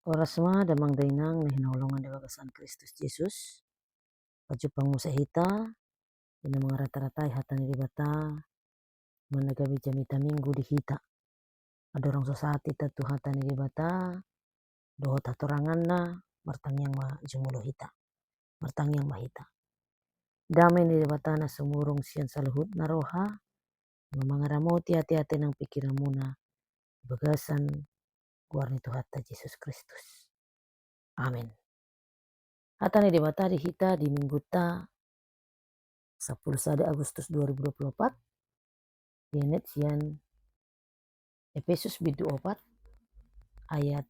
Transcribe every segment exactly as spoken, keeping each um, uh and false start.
Horas ma damang dainang na hinaholongan di bagasan Kristus Jesus. Pajumpang muse hita di na mangarata-ratai hata ni Debata, managabe jamita Minggu di hita. Andorang so sahat hita tu hata ni Debata dohot hatoranganna, martangiang ma jumolo hita. Martangiang ma hita. Dame ni Debata na sumurung sian saluhutna roha, ma mangaramoti ate-ate nang pingkiranmuna di bagasan goar ni Tuhanta Jesus Kristus. Amen. Hata ni Debata di hita di Mingguta sampulu sada Agustus dua ribu dua puluh opat, dienet sian Epesus bindu opat ayat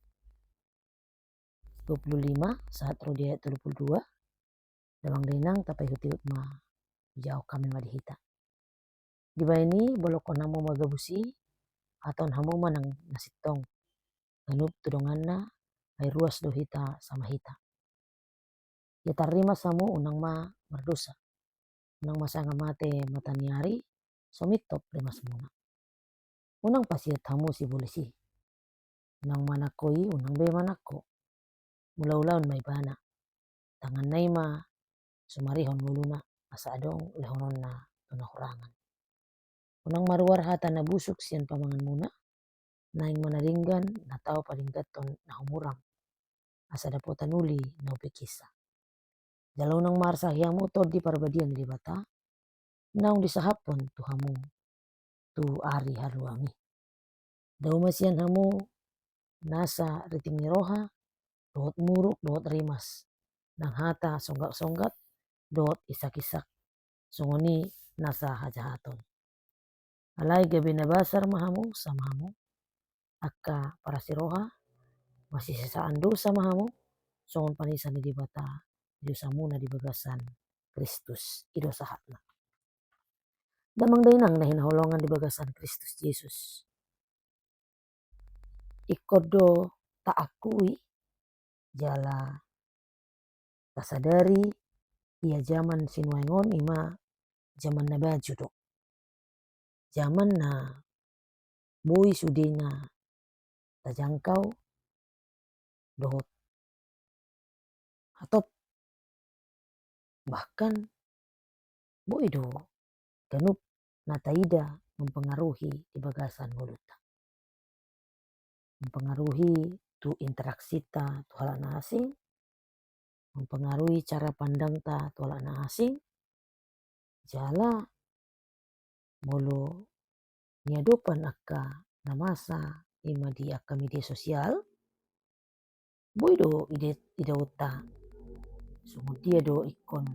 dua puluh lima sahat ro di ayat tolu puluh dua. Damang dainang, tapaihut-ihut ma, jaok hami ma di hita. Dibahen i, bolongkon hamu ma gabus i, hatahon hamu ma nang na sintong ganup tu donganna, ai ruas do hita sama hita. Ia tarrimas hamu, unang ma mardosa. Unang ma sanga mate mata ni ari so mintop rimasmuna. Unang pasiat hamu sibolis i. Unang manangko i, unang be manangko. Mulaulaon ma ibana. Tanganna i ma sumarihon ngoluna, asa adong lehononna tu na hurangan. Unang maruar hata na busuk sian pamanganmuna, naeng ma na denggan na tau padengganhon na humurang, asa dapotan uli na umpekinsa. Jala unang maarsahi hamu Tondi Parbadia ni Debata, naung disahaphon tu hamu tu ari haluaon i. Dao ma sian hamu nasa riting ni roha, dohot muruk, dohot rimas, nang hata songgap-songgap, dohot isak-isak, songon i nasa hajahaton. Alai gabe na basar ma hamu sama hamu, angka parasiroha, masisesaan dosa ma hamu, songon panisa ni Debata di dosamuna di bagasan Kristus. I do sahatna. Damang dainang na hinaholongan di bagasan Kristus Jesus. Ingkon do taakui jala tasadari, ia jaman sinuaeng on i ma jaman na baju do. Jaman na boi sudena tajangkau dohot hatop. Bahkan boi do ganup na taida mempengaruhi di bagasan ngolunta. Mempengaruhi tu interaksita tu halak na asing, mempengaruhi cara pandangta tu halak na asing, jala molo niadopan angka na masa i ma di angka media sosial, boi do ide-, idaonta songon dia do ingkon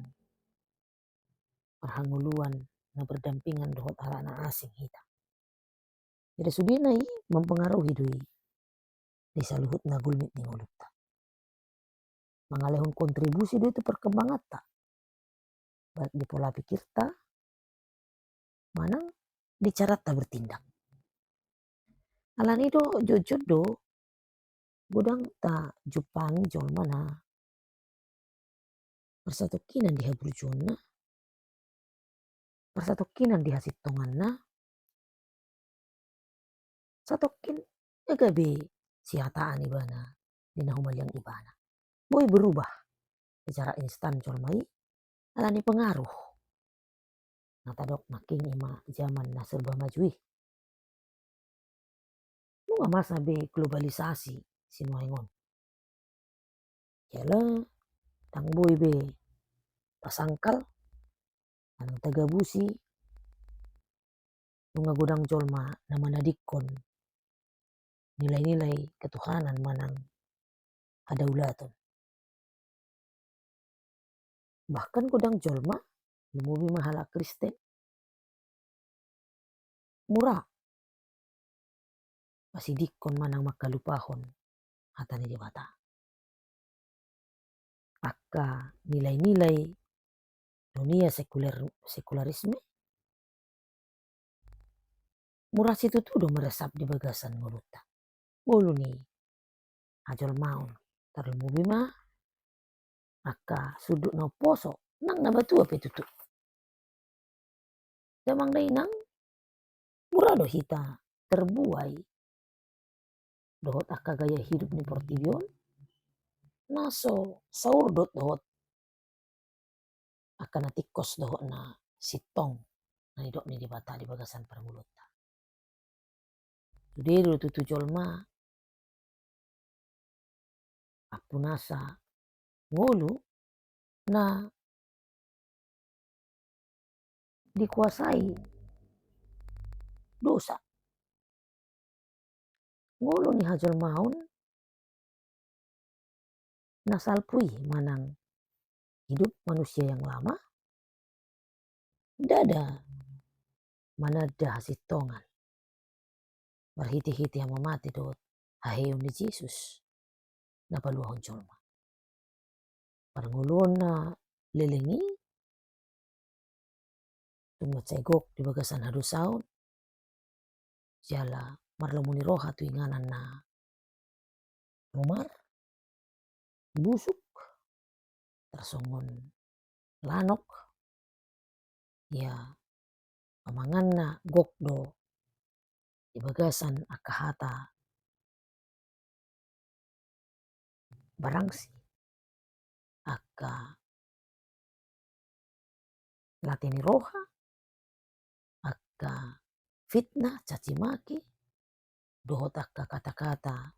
parhangoluan na berdampingan dohot halak na asing hita. Jadi sudena i mempengaruhi do i di saluhut na gulmit ni ngolunta. Mangalehon kontribusi do i tu perkembanganta, baik di pola pikirta manang di carata bertindak. Alani do jotjot do godang tajumpangi jolma na marsatongkinan di haburjuonna, marsatongkinan di hasintonganna, satongkin gabe sihataan ibana di na humaliang ibana. Boi berubah secara instan jolma i alani pengaruh na tadok nangkin i ma jaman na serba maju i. Nunga masa be globalisasi sinuaeng on. Jala ndang boi be tasangkal manang tagabusi, nunga godang jolma na manadingkon nilai-nilai ketuhanan manang hadaulaton. Bahkan godang jolma, lumobi ma halak Kristen, mura pasidingkon manang mangkalupahon hata ni Debata. Angka nilai-nilai dunia sekuler, sekularisme, mura situtu do meresap di bagasan ngolunta. Ngolu ni hajolmaon, tarlumobi ma angka sundut na umposo nang na matua pe tutu. Damang dainang, mura do hita terbuai dohot angka gaya hidup ni portibi on, na so saurdot dohot angka na tingkos dohot na sintong na nidok ni Debata di bagasan parngoluonta. Sude do tutu jolma ampunasa ngolu na dikuasai dosa. Ngolu ni hajolmaon na salpu i manang hidup manusia yang lama, ndada mananda hasintongan marhitehite hamamate dohot haheheon ni Jesus na paluahon jolma. Parngoluon na leleng i tung mansai gok di bagasan hadosaon, jala marlomo ni roha tu inganan na rumar, busuk, tarsongon lanok, ia pamanganna gok do di bagasan angka hata barangsi, angka late ni roha, angka fitnah, caci maki, dohot angka kata-kata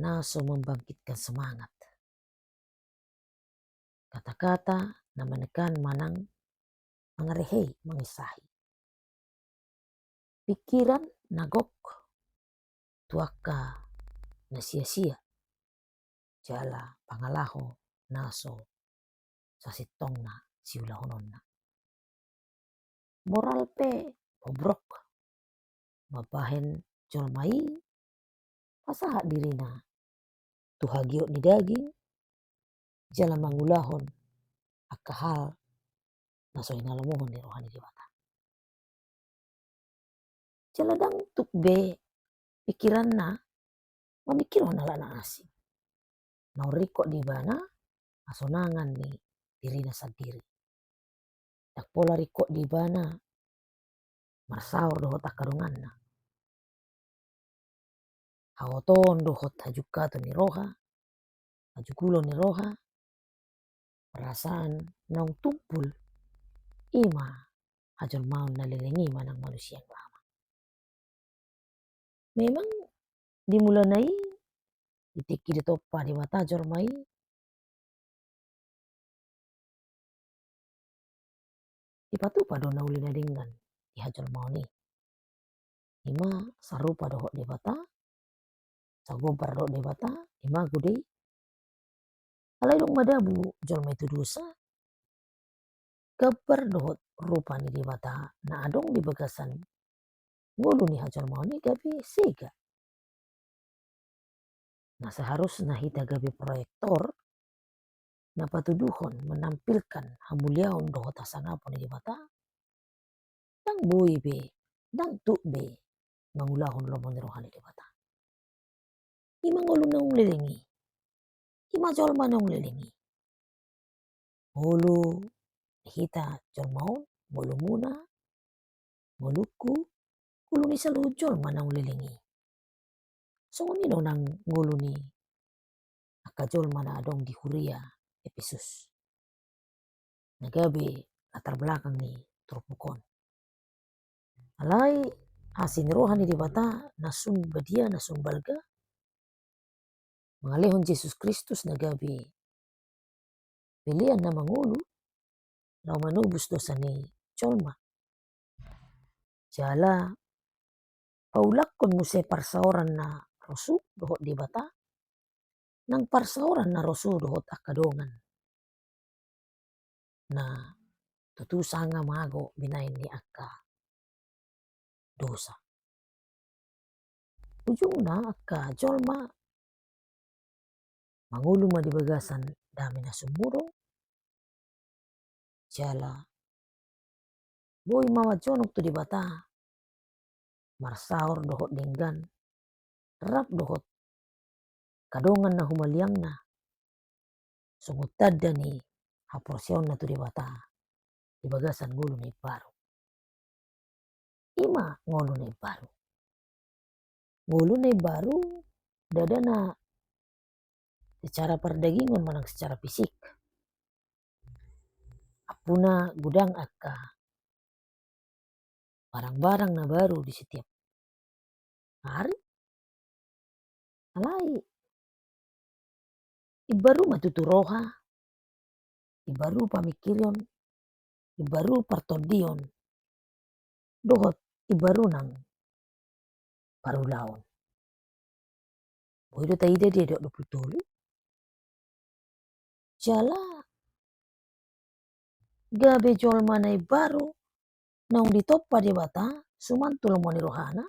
na so membangkitkan semangat. Kata-kata na menekan manang mangarehei, mangesahi. Pikiran na gok tu angka na sia-sia, jala pangalaho na so sasintongna siulahononna. Moral pe bobrok mambahen jolma i pasahat dirina tu hagiot ni daging, jala mangulahon angka hal na so hinalomohon ni roha ni Debata. Jala ndang tuk be pikiranna mamikirhon halak na asing. Naung ringkot di ibana hasonangan ni dirina sandiri. Ndang pola ringkot di ibana marsaor dohot angka donganna. Haotoon dohot hajungkaton ni roha, hajugulon ni roha, perasaan naung tumpul, i ma hajolmaon na leleng i manang manusia yang lama. Memang di mulana i, di tingki ditompa Debata jolma i, dipatupa do na uli na denggan di hajolmaon i. I ma sarupa dohot Debata, sagombar dohot Debata, imago Dei. Alai dung madabu jolma i tu dosa, gambar dohot rupa ni Debata na adong di bagasan ngolu ni hajolmaon i gabe sega. Na seharusna hita gabe proyektor na patuduhon, menampilkan hamuliaon dohot hasangapon ni Debata, ndang boi be, ndang tuk be mangulahon lomo ni roha ni Debata. I ma ngolu naung leleng i. I ma jolma naung leleng i. Ngolu hita jolma on, ngolumuna, ngolungku, ngolu ni saluhut jolma naung leleng i. Songon i do nang ngolu ni angka jolma na adong di huria Epesus, na gabe latar belakang ni turpuk on. Alai asi ni roha ni Debata na sun badia, na sun balga, mangalehon Jesus Kristus na gabe pelean na mangolu laho manobus dosa ni jolma. Jala paulakkon muse parsaoran na rosu dohot Debata, nang parsaoran na rosu dohot angka dongan. Na tutu sanga mago binahen ni angka dosa. Ujungna angka jolma mangolu ma di bagasan dame na sumurung, jala boi ma manjonok tu Debata, marsaor dohot denggan, rap dohot angka dongan na humaliangna, songon tanda ni haporseaonna tu Debata di bagasan ngolu na imbaru. I ma ngolu na imbaru. Ngolu na imbaru ndada na secara pardagingon manang secara fisik. Ampuna godang angka barang-barang na baru di setiap hari. Alai imbaru ma tutu roha, imbaru pamikirion, imbaru partondion, dohot imbaru nang parulaon. Boi do taida di ayat dua pulu tolu. Jala gabe jolma na imbaru naung ditompa Debata suman tu lomo ni rohana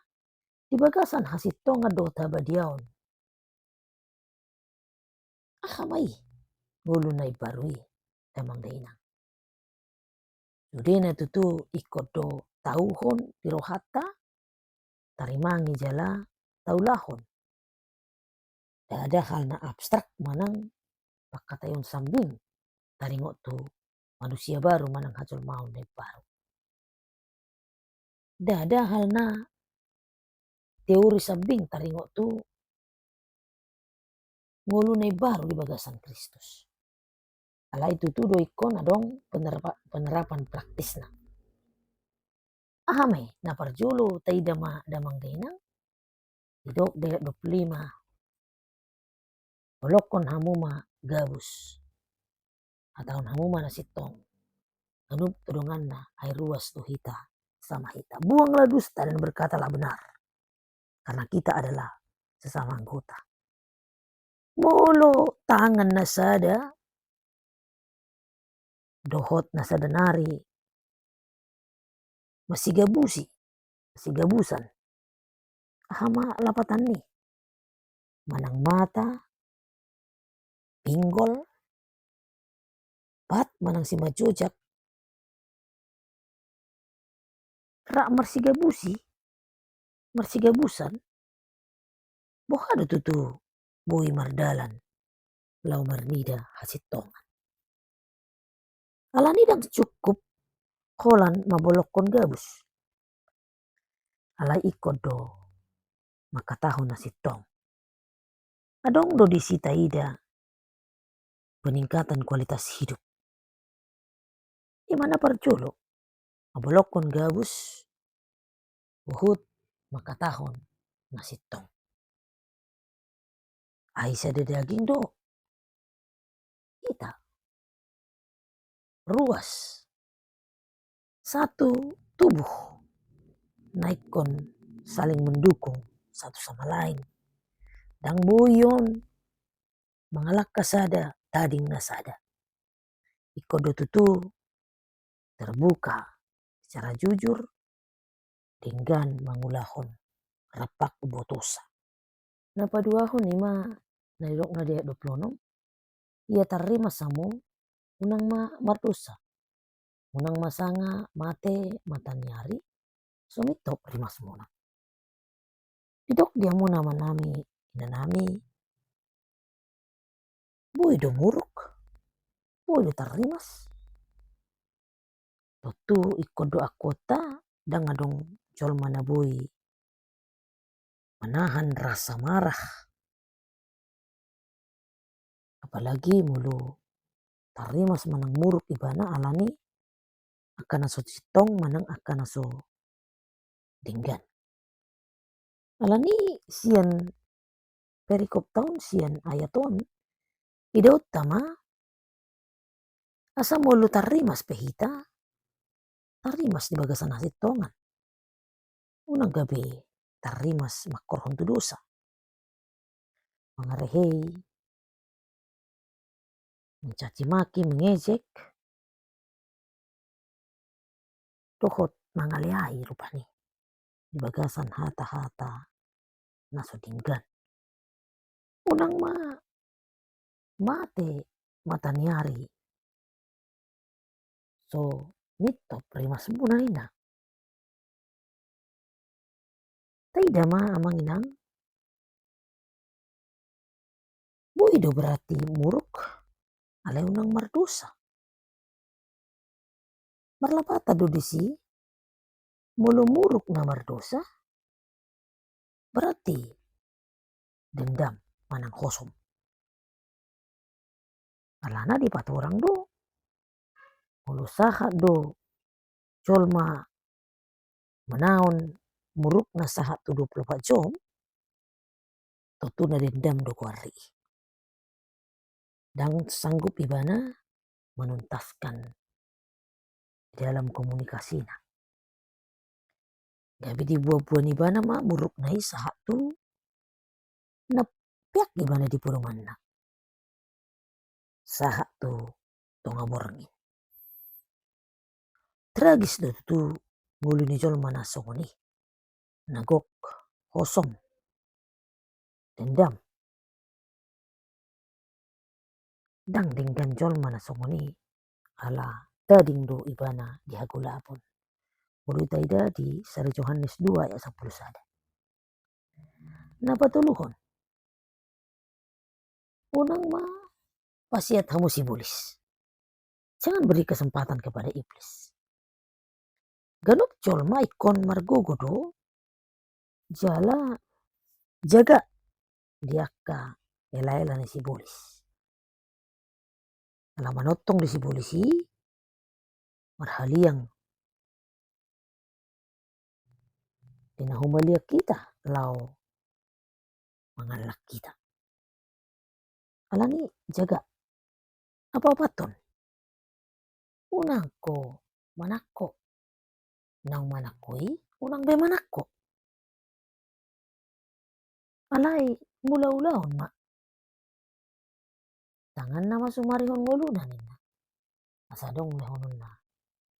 di bagasan hasintongan dohot habadiaon. Aha ma i ngolu na imbaru i, damang dainang? Sudena tutu ingkon do tauhon di rohanta, tarimangi jala taulahon. Ndada hal na abstrak manang pangkataion sambing taringot tu manusia baru manang hajolmaon na imbaru. Ndada hal na teori sambing taringot tu ngolu na imbaru di bagasan Kristus. Alai tutu do ingkon adong penerapa-, penerapan praktisna. Aha ma i? Na parjolo taida ma damang dainang, didok di ayat dua pulu lima. Bolokkon hamu ma gabus, hatahon hamu ma na sintong, ganup tu donganna, ai ruas do hita sama hita. Buanglah dusta dan berkatalah benar, karena kita adalah sesama anggota. Molo tangan na sada dohot na sada nari masigabusi, masigabusan, aha ma lapatan ni? Manang mata, pinggol, pat manang simanjojak, rap marsigabusi, marsigabusan, boha do tutu boi mardalan laho marnida hasintongan? Alani ndang cukup holan mambolokkon gabus, alai ingkon do mangkatahon na sintong. Adong do disi taida peningkatan kualitas hidup. Ima na parjolo, mambolokkon gabus, huhut mangkatahon na sintong. Ai sada daging do hita. Ruas, satu tubuh, na ingkon saling mendukung satu sama lain. Ndang boi on mangalangka sada tading na sada. Ingkon do tutu terbuka secara jujur, denggan mangulahon rampak botosa. Na paduahon ima na didok na di ayat dua pulu onom, ia tarrimas hamu, unang ma mardosa. Unang ma sanga mate mataniari, so mintop rimasmuna. Didok di hamuna amanami, inanami, boi do muruk, boi do tarrimas. Tontu ingkon do angkuonta, ndang adong jolma na boi manahan rasa marah. Apalagi molo tarrimas manang muruk ibana alani angka na so sintong manang angka na so denggan. Alani sian perikopta on, sian ayat on, idaonta ma asa molo tarrimas pe hita, tarrimas di bagasan hasintongan. Unang gabe tarrimas mangkorhon tu dosa, mangarehei, mencaci maki, mengejek, dohot mangaleai rupani di bagasan hata-hata na so denggan. Unang ma mate mataniari so mintop rimasmuna, ninna. Taida ma amang inang, boi do berarti muruk, alai unang mardosa. Marlapatan do disi, molo muruk na mardosa, berarti dendam manang hosom. Alana dipatorang do, molo sahat do jolma manaon murukna sahat tu dua pulu opat jom, tontu na dendam do goarna i. Ndang sanggup ibana menuntaskan di dalam komunikasina. Gabe dibuan-buan ibana ma murukna i sahat tu na peak ibana di podomanna, sahat tu tonga borngin. Tragis do tutu ngolu ni jolma na songon i, na gok, hosom, dendam. Ndang denggan jolma na songon i, ala tading do ibana di hagolapon. Molo taida di sada Johannes dua ayat sampulu sada. Na patoluhon, unang ma paseat hamu sibolis. Jangan beri kesempatan kepada iblis. Ganup jolma ingkon margogo do jala jaga di angka ela-ela ni sibolis. Ala manongtong do sibolis i marhaliang di na humaliang hita laho mangallang hita. Alani i jaga, apa-apathon, unang ho manangko. Naung manangko i unang be manangko. Alai mula-ulaon ma. Tanganna ma sumarihon ngoluna ninna, asa adong lehononna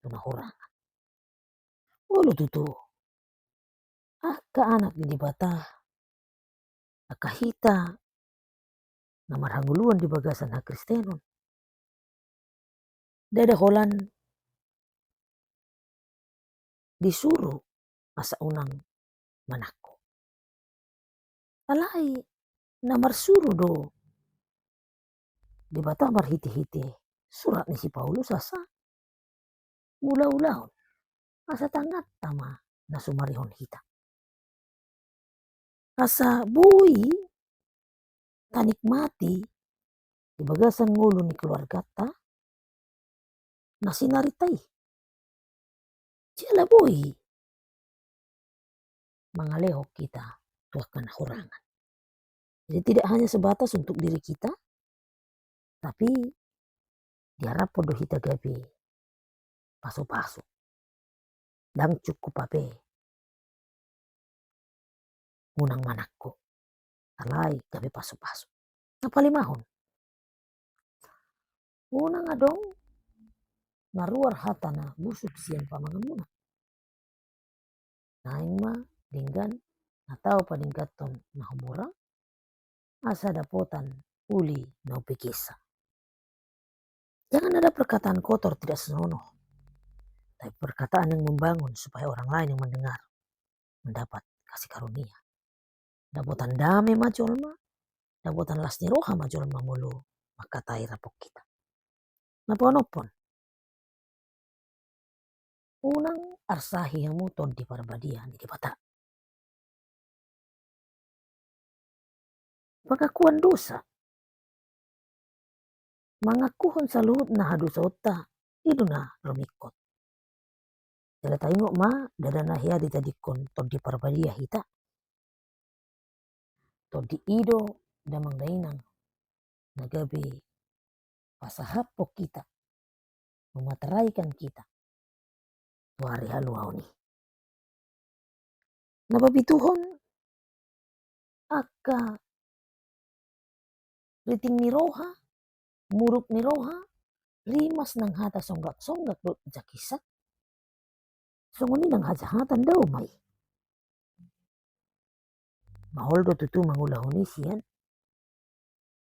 tu na hurangan. Molo tutu angka anak ni Debata, angka hita na marhangoluan di bagasan hakristenon, ndada holan disuru asa unang manangko. Alai na marsuru do Debata marhite-hite surat ni si Paulus asa mula-ulaon, asa tanganta ma na sumarihon hita, asa boi tanikmati di bagasan ngolu ni keluargata na sinarita i. Jala boi mangalehon hita tu angka na hurangan. Jadi tidak hanya sebatas untuk diri kita, tapi diharapkan do hita gabe pasu-pasu. Ndang cukup hape unang manangko, alai gabe pasu-pasu. Na palimahon, unang adong na ruar hata na busuk sian pamanganmuna. Naeng ma denggan na tau padengganhon na humurang, asa dapotan uli na umbegesa. Jangan ada perkataan kotor tidak senonoh, tapi perkataan yang membangun supaya orang lain yang mendengar mendapat kasih karunia. Dapotan dame ma jolma, dapotan las ni roha ma jolma molo mangkatai rapot hita. Na paonomhon, unang arsahi hamu Tondi Parbadia ni Debata. Pengakuan dosa, mangakuhon saluhut na hadosaonta, i do na rumingkot. Jala taingot ma, ndada na hea dijadikkon Tondi Parbadia hita. Tondi i do damang dainang na gabe pasahaphon hita, memateraikan hita tu ari haluaon i. Na papituhon, angka riting ni roha, muruk ni roha, rimas nang hata songgak-songgak dohot jakisak, songon i nang hajahatan, dao ma i. Maol do tutu mangulahon i sian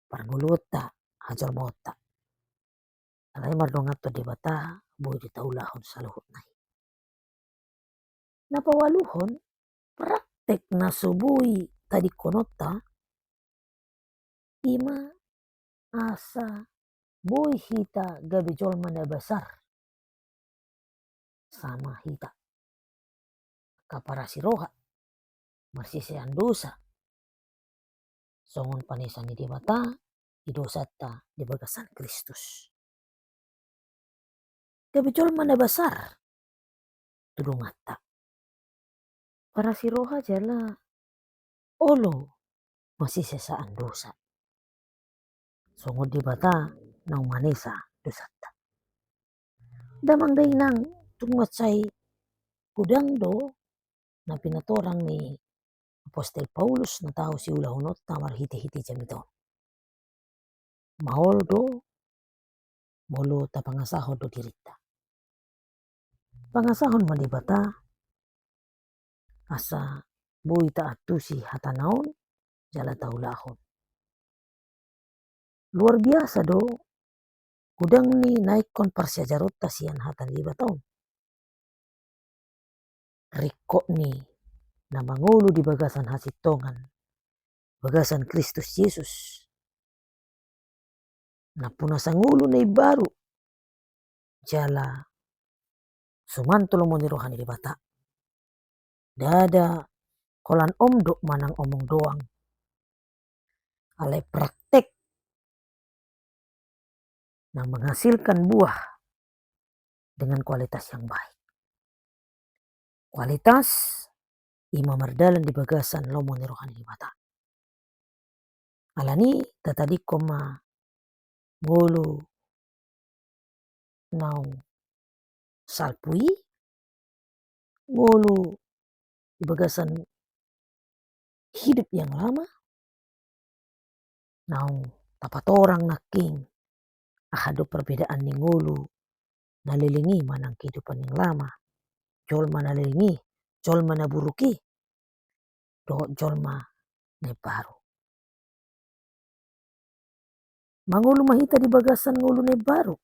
parngoluonta, hajolmaonta. Alai mardongan tu Debata boi do taulahon saluhutna i. Na paualuhon, praktek na so boi tadingkononta, i ma asa boi hita gabe jolma na basar sama hita. Angka parasi roha, marsisean dosa, songon panesa ni Debata, di dosanta di bagasan Kristus. Gabe jolma na basar tu donganta. Parasi roha jala olo masisesaan dosa. Songon Debata naung manesa dosanta. Damang dainang, tung mansai godang do na pinatorang ni apostel Paulus na tau siulahononta marhitehite jamita on. Maol do molo tapangasahon do dirinta. Pangasahon ma Debata asa boi taantusi hatana on jala taulahon. Luar biasa do godang ni na ingkon parsiajaronta sian hata ni Debata on. Ringkot ni na mangolu di bagasan hasintongan bagasan Kristus Jesus, nampuna sangolu na imbaru jala sumanto lomo ni roha ni Debata. Ndada holan omdok manang omong doang, alai praktek na menghasilkan buah dengan kualitas yang baik. Kualitas i ma mardalan di bagasan lomo ni roha ni Debata. Alani tatadingkon ma ngolu naung salpu i, ngolu di bagasan hidup yang lama, naung tapatorang nangkin aha do perbedaan ni ngolu na leleng i manang kehidupan yang lama, jolma na leleng i, jolma na buruk i, dohot jolma na imbaru. Mangolu ma hita di bagasan ngolu na imbaru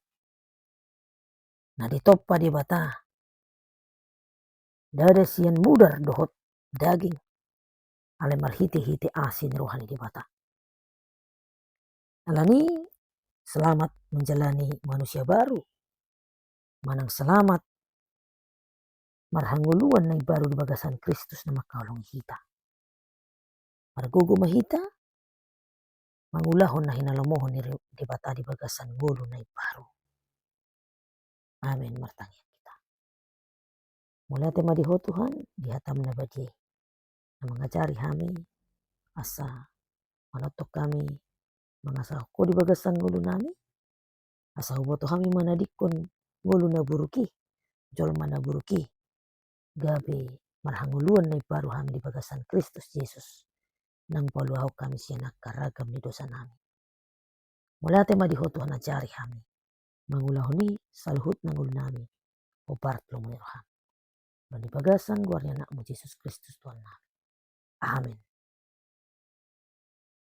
na ditompa Debata, ndada sian mudar dohot daging, alai marhitehite asi ni roha ni Debata. Alani selamat menjalani manusia baru, manang selamat marhangoluan na imbaru di bagasan Kristus na mangkaholongi hita. Margogo ma hita mangulahon na hinalomohon ni Debata di bagasan ngolu na imbaru. Amen. Martangiang hita. Mauliate ma di Ho Tuhan di hataM na badia i, na mangajari hami asa manongtong hami mangasahon Ho di bagasan ngolunami, asa huboto hami manadingkon ngolu na buruk i, jolma na buruk i, gabe marhangoluan na imbaru hami di bagasan Kristus Jesus, naung paluahon hami sian angka ragam ni dosanami. Mauliate ma di Ho Tuhan, ajari hami mangulahon i saluhutna ngolunami hombar tu lomo ni rohaM. Di bagasan goar ni AnakMu Jesus Kristus Tuhannami. Amen.